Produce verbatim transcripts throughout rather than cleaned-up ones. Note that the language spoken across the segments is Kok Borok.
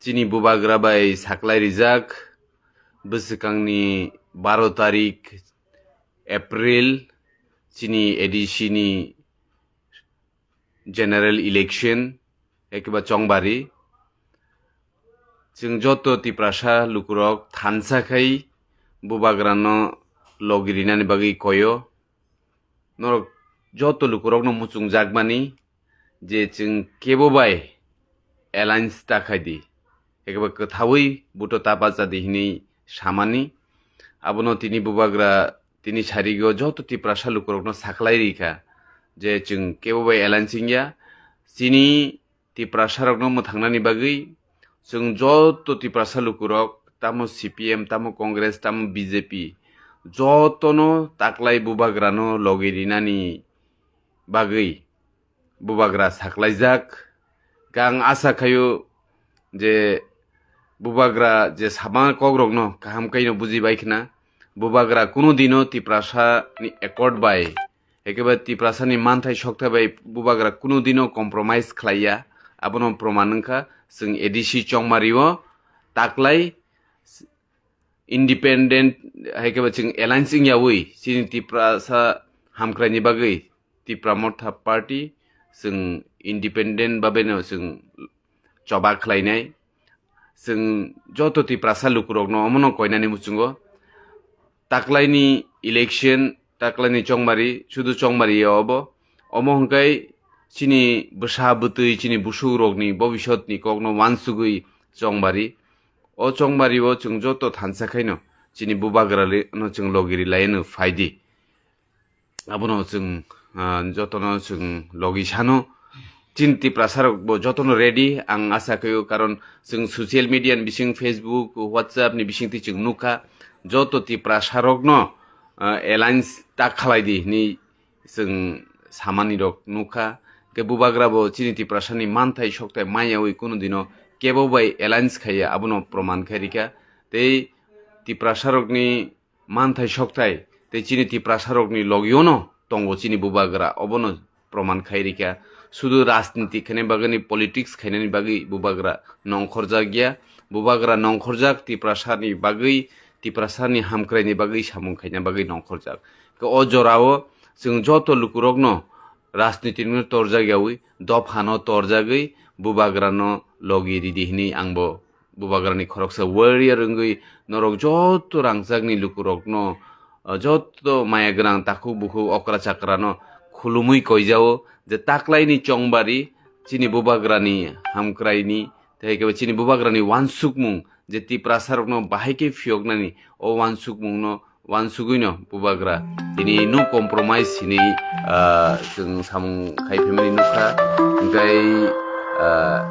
Chini bubagra bai saklai rijak bwswkangni baro tarik April chini A D C ni general election, ekeba chongbari. Chwng joto Tiprasa lukurok thansa khai bubagrano logi rinani bagwi koyo. Norok joto lukurokno muchungjakmani je chwng kebo bai alliance ta khai di, ekeba kwthaui buto ta bacha di hinwi samani. Abono tini bubagra tini sarigo joto Tiprasa lukurokno saklai rikha je chwng kebo bai alliance wngya. Chini Tiprasarokno mwthangnani bagwi chwng joto Tiprasa lukurok, tamo C P M, tamo Congress, tamo B J P, jotono taklai bubagrano logi rinani bagwi bubagra saklaijak. Khe ang asa khaio je bubagra je sama kokrokno kaham khaino buji bai khna, bubagra kunu dino Tiprasani accord bai, ekeba Tiprasani manthai sokthai bai bubagra kunu dino compromise khlaiya, abono proman wngkha. Chwng A D C chongmario taklai independent, hai khe ba chwng alliance wngyaui chini Tiprasa hamkraini bagwi Tipra Motha Party chwng independent babeno chwng choba khlainai. Chwng joto Tiprasa lukurokno omono koinani muchungo taklaini election, taklaini chongmari, sudu chongmari ya obo. Omo hwnkhe chini bwsa bwtwi, chini busukrokni bobisotni kokno wansugwi chongmari. O chongmari o chwng joto thansa khaino chini bubagra le-, no chwng logi ri lai no phai di. Abono chwng, ah, jotono chwng logi sano. Chini Tiprasa rok bo jotono ready, ang asa khaio, karon chwng social media ni bising, Facebook, WhatsApp ni bising twi chwng nukha, joto Tiprasa rokno, ah, alliance ta khalai di hinwi chwng samani rok nukha. Khe bubagra bo chini Tiprasa ni manthai sokthai maya wi kunu dino kebo bai alliance khaiya, abono proman khai rikha. Tei Tiprasa rokni manthai sokthai tei chini Tiprasa rokni logiono tongo chini bubagra, obono proman khai rikha. Sudu rajniti khaina bagwi, politics khainani bagwi bubagra nongkhorjak ya. Bubagra nongkhorjak Tiprasani bagwi, Tiprasani hamkraini bagwi samung khaina bagwi nongkhorjak. Khe o jorao chwng joto lukurokno rajnitino torjak yaui, dophano torjagwi bubagrano logi ridi hinwi ang bo bubagrani khoroksa warrior wngwi norok joto rangchakni lukurokno, ah, joto maya gwnang takhuk bukhuk okra chakrano khulumwi koijao je taklaini chongbari chini bubagrani hamkraini tei khe chini bubagrani wansukmung je Tiprasarokno bahai khe phiyoknani o wansukmungno wansugwino bubagra tini no compromise hinwi, ah, chwng samung khai phaimani nukha. Hwnkhe, ah,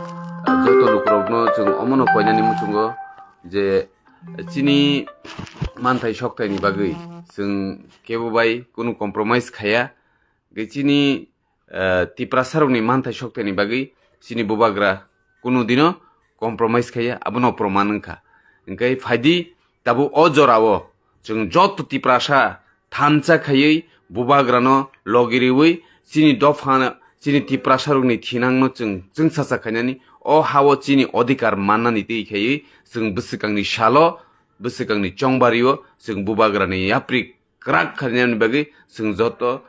joto lukurokno chwng omono koinani muchungo je chini manthai sokthai ni bagwi chwng kebo bai kunu compromise khaya. Hwnkhe chini, ah, Tiprasarokni manthai sokthai ni bagwi chini bubagra kunu dino compromise khaya, abono proman wngkha. Hwnkhe phaidi tabuk o jorao chwng joto Tiprasa thansa khaiwi bubagrano logi riwi chini dopha, chini Tiprasarokni thinangno chwng chwngsacha khainani, o hao chini odhikar mannani twi khaiwi chwng bwswkangni salo, bwswkangni chongbario chwng bubagrani yapri kwrak khainani bagwi chwng joto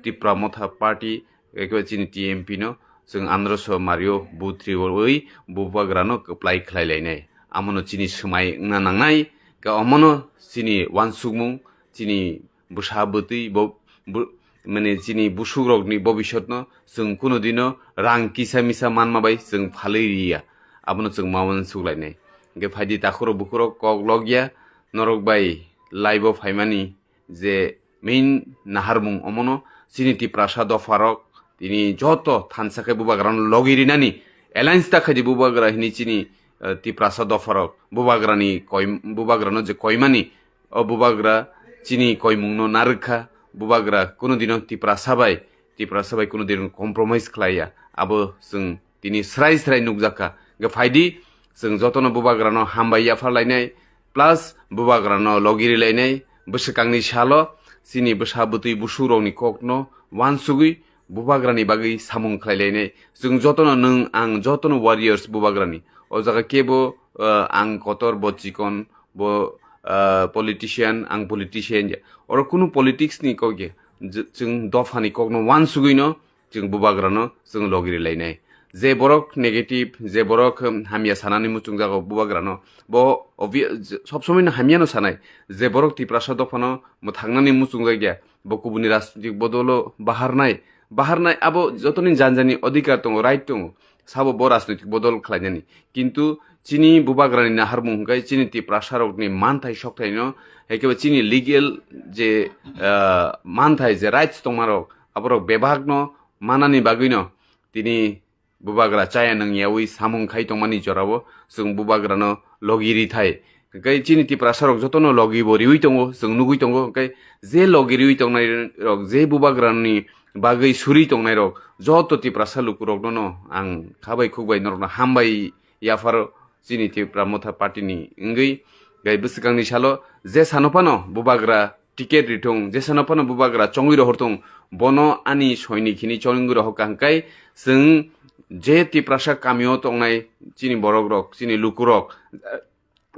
Tipra Motha Party, ekeba chini T M P no chwng androso mario buthriwi bubagrano kwplai khlai lainai. Amono chini swmai wngna nangnai, khe omono chini wansukmung, chini bwsa bwtwi bo, bo, mane chini busukrokni bobisotno chwng kunu dino rang kisa misa manma bai chwng phalwi riya. Abono chwng ma uansuk lainai. Hwnkhe phaidi takhurok bukhurok kok logya, norok bai live o phaimani je main naharmung omono chini Tiprasa dopharok tini joto thansa khe bubagrano logi rinani alliance ta khaidi bubagra hini chini, eh, Tiprasa dopharok bubagrani koi-, bubagrano je koimani o bubagra chini koimungno narwkha, bubagra kunu dino Tiprasa bai, Tiprasa bai kunu dino compromise khlaiya, abo chwng tini srai srai nukjakha. Hwnkhe phaidi chwng jotono bubagrano hambai yaphar lainai, plus bubagrano logiri lainai, bwswkangni salo chini bwsa bwtwi busukrokni kokno wansugwi bubagrani bagwi samung khlai lainai. Chwng jotono, nwng ang jotono warriors bubagrani, O jaga kebo, ah, ang kotor, bo chikon, bo, ah, politician, ang politician ya. Oro kunu politics ni kok ya. Je-, chwng dopha ni kok no wansugwi no chwng bubagra no chwng logi ri lainai. Je borok negative, je borok, um, hamya sanani muchung jago bubagra no, bo obvi-, je-, sob somoi no hamya no sanai. Je borok Tiprasa dopha no mwthangnani muchung jak ya, bo kubuni rajnitik bodol o baharnai, baharnai abo jotoni janjani odhikar tongo, right tongo, sabo bo rajnitik bodol khlainani. Kintu chini bubagrani naharmung hwnkhe chini Tiprasa rokni manthai sokthai no, ekebe chini legal je, ah, manthai je rights tongmarok, aborok bebak no manani bagwi no tini bubagra chaya nangyawi samung khai tongmani jorao chwng bubagrano logi rithai. Hwnkhe chini Tiprasa rok jotono logi bo riwi tongo, chwng nugwi tongo. Hwnkhe je logi riwi tongnai rok, je bubagrani bagwi suri tongnai rok, joto Tiprasa lukurokno no ang khabai khukbai norokno hambai yapharo chini Tipra Motha Party ni wngwi. Gai bwswkangni salo je sano phano bubagra ticket rithung, je sano phano bubagra chongwi rohorthung, bono ani soinik hini chongwi rohorkha hwnkhe chwng je Tiprasa kamio tongnai chini borok rok, chini lukurok,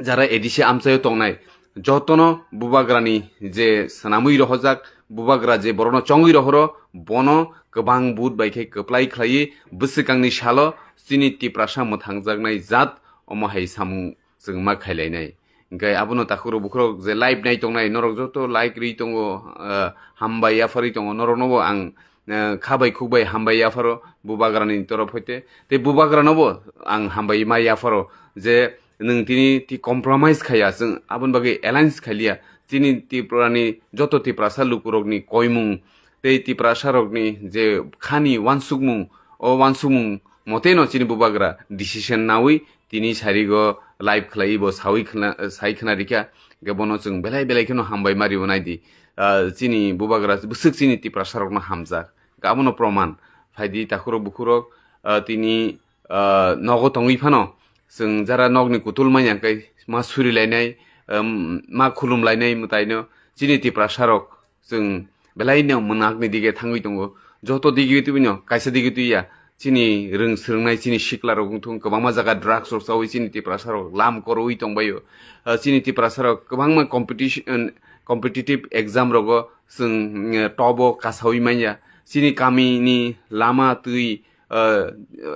jara A D C amchaio tongnai, jotono bubagrani je swnamwi rohorjak, bubagra je borokno chongwi rohoro, bono kwbang vote bai khe kwplai khlaiwi bwswkangni salo chini Tiprasa mwthangjaknai jat omo hai samung chwng ma khailainai. Hwnkhe abono takhurok bukhurok je live nai tongnai, norok joto like ri tongo, ah, hambai yapharwi tongo, norokno bo ang, ah, khabai khukbai hambai yapharo bubagrani torof hoite. Tei bubagrano bo ang hambai ma yapharo je nwng tini ti compromise khaiya, chwng aboni bagwi alliance khailiya. Chini Tripurani joto Tiprasa lukurokni koimung tei Tiprasa rokni je khani wansukmung, o wansukmung moteno chini bubagra decision nawi tini sarigo live khlai bo sawi khna, sai khna rikha. Hwnkhe bono chwng belai belai kheno hambai ma rionai di. Ah, chini bubagra bwswk chini Tiprasa rokno hamjak. Hwnkhe abono proman. Phaidi takhurok bukhurok, ah, tini, ah, nogo tongwi phano chwng jara nokni kutul manya hwnkhe ma surilainai, um, ma khulumlainai mwtaino chini Tiprasa rok chwng belai no mwnakni dige thangwi tongo. Joto dige twi no kaisa dige twi ya. Chini rwng swrwngnai chini sikla rok wngthung, kwbangma jaga drugs rok chawi chini Tiprasa rok lam korwi tongbaio. Ah, chini Tiprasa rok kwbangma competition, competitive exam rogo chwng, mm, top o kasawi manya. Chini kami ni lama twi, ah,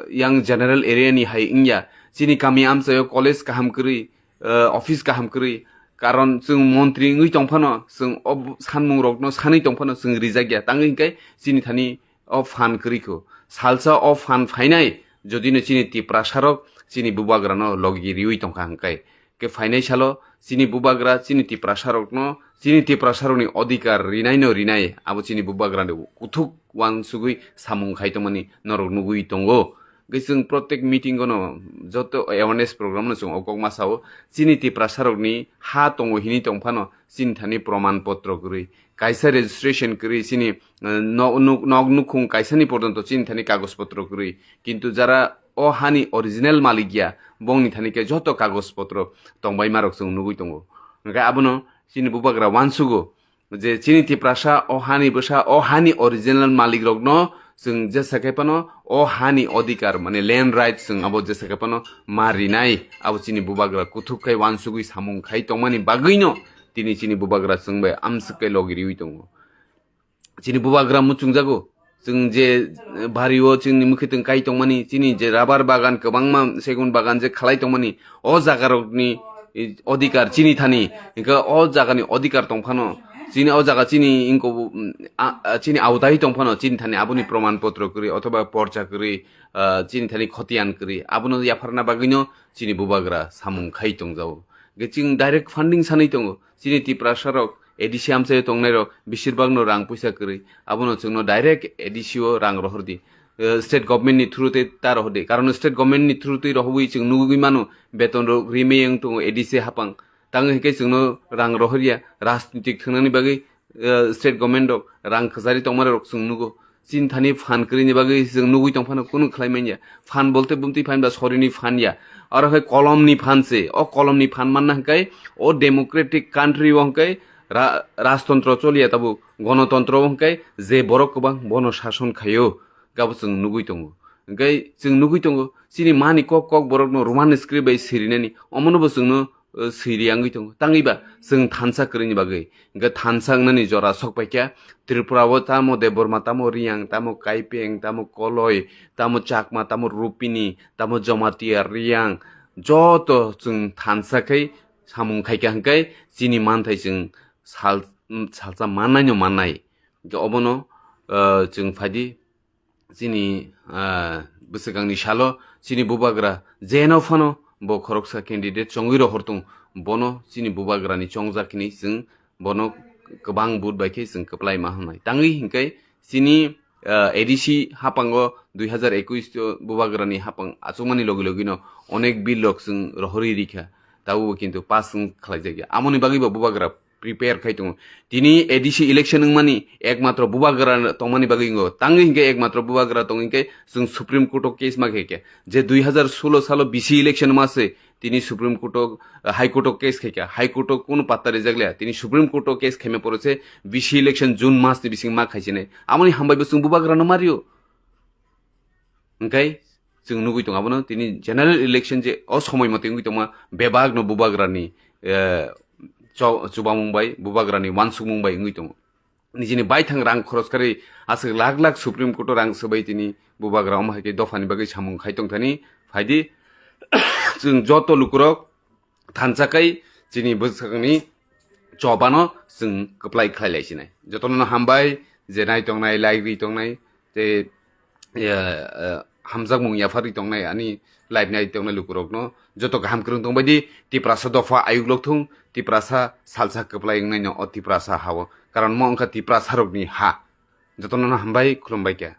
yang general area ni hai wngya. Chini kami amchaio college kaham kwrwi, ah, office kaham kwrwi. Karon chwng montri wngwi tongphano, chwng o sanmung rokno sanwi tongphano chwng rijakya. Tangwi hwnkhe chini thani o phan kwrwi kho. Salsa o phan phainai, jodi no chini Tiprasa rok chini bubagra no logi riwi tongkha hwnkhe. Khe phainai salo chini bubagra chini Tiprasa rokno, chini Tiprasa rokni odhikar rinai no rinai, abo chini bubagra ni kuthuk wansugwi samung khai tongmani norok nugwi tongo. Hwnkhe chwng protek meeting o no joto awareness program no chwng o kok ma sao, chini Tiprasa rokni ha tongo hini tongphano chini thani proman potro kwrwi, kaisa registration kwrwi chini, eh, nok nuk-, nok nukhung kaisani porjonto chini thani kagoj potro kwrwi. Kintu jara o hani original malik ya, bongni thani khe joto kagoj potro tongbaima rok chwng nugwi tongo. Hwnkhe abono chini bubagra wansugo je chini Tiprasa o hani bwsa, o hani original malik rokno chwng jesa khe phano o hani odhikar, mane land right chwng abo jesa khe phano ma rinai, abo chini bubagra kuthuk khai wansugwi samung khai tongmani bagwino tini chini bubagra chwng bai amswk khe logi riwi tongo. Chini bubagra muchungjago. Chwng je, eh, bari o chini mwkhwtwng kai tongmani, chini je rabar bagan kwbangma, segun bagan je khalai tongmani, o jaga rokni, eh, odhikar chini thani, hwnkhe o jagani odhikar tongphano, chini o jaga chini ingko, mm, a, a, chini awtai tongphano, chini thani aboni proman potro kwrwi othoba porcha kwrwi, ah, chini thani khotiyan kwrwi, abono yapharna bagwino chini bubagra samung khai tongjago. Hwnkhe chwng direct funding sanwi tongo, chini Tiprasa rok, A D C amchaio tongnai rok beshirbak no rang puisa kwrwi, abono chwngno direct A D C o rang rohor di. Eh, state government ni through tei ta rohor di. Karon state government ni through tei rohorwi chwng nugwi mano, beton rok rimwi wng tongo A D C hapang. Tang hwnkhe chwngno rang rohor ya, rajnitik thwngnani bagwi, eh, state government rok rang khwchari tongma rok chwng nugo. Chini thani phan kwrwini bagwi chwng nugwi tongphano kunu khlai manya. Phan bolte bumtwi phan ba sorini phan ya. Aro hai kolomni phan se. O kolomni phan manna hwnkhe o democratic country o hwnkhe ra-, rajtontro choliya tabuk. Gonotontro o hwnkhe je borok kwbang bono sason khaio. Gabo chwng nugwi tongo. Hwnkhe chwng nugwi tongo, chini mani kok kok borokno Roman script bai sirinani, omono bo chwngno, eh, siri wngwi tongo. Tangwi ba chwng thansa kwrwini bagwi, hwnkhe thansa wngnani jora sok paikha. Tripura o tamo Debbarma, tamo Riyang, tamo Kaipeng, tamo Koloi, tamo Chakma, tamo Rupini, tamo Jamatia, Riyang, joto chwng thansa khai samung khaikha hwnkhe chini manthai chwng sal-, salsa mannaino mannai. Hwnkhe obono, eh, chwng phaidi chini, ah, bwswkangni salo chini bubagra jeno phano bo khoroksa candidate chongwi rohor tong, bono chini bubagrani chongjak hinwi chwng bono kwbang vote bai khe chwng kwplai ma hwnwi. Tangwi hinkhe chini, ah, A D C hapango dui hazar ekwis o bubagrani hapang achukmani logi logino onek bill rok chwng rohorwi rikha, tabukbo kintu pass wng khlaijakya. Amoni bagwi bo bubagra prepare khai tongo. Tini A D C election wngmani ekmatro bubagra tongmani bagwi wngo. Tangwi hinkhe ekmatro bubagra tong hinkhe chwng Supreme Court o case ma khaikha. Je dui hazar solo salo B C election ma se tini Supreme Court o, High Court o case khaikha. High Court o kunu patta rijak liya. Tini Supreme Court o case khaima poro se B C election June mas ni bising ma khaisinai. Amoni hambai bo chwng bubagra no mario. Hwnkhe chwng nugwi tongo abono tini general election je o somoi mote wngwi tongma bebak no bubagrani, eh, cho-, chubamung bai, bubagrani wansukmung bai wngwi tongo. Nijini baithang rang khoros kari aswk lakh lakh Supreme Court o rang swbai tini bubagra omo hai khe dophani bagwi samung khai tongthani phaidi chwng joto lukurok thansa kai chini bwsakni chobano chwng kwplai khlai lai sinai. Jotono hambai je nai tongnai, like ri tongnai, tei, eh, eh, hamjakmung yapharwi tongnai, ani live nai tongnai lukurokno joto kaham kwrwng tongbai di. Tiprasa dopha ayuk lok thung, Tiprasa salsa kwplai wngnaino o Tiprasa hao. Karon mo wngkha Tiprasa rokni ha. Jotono hambai, khulumbai kha.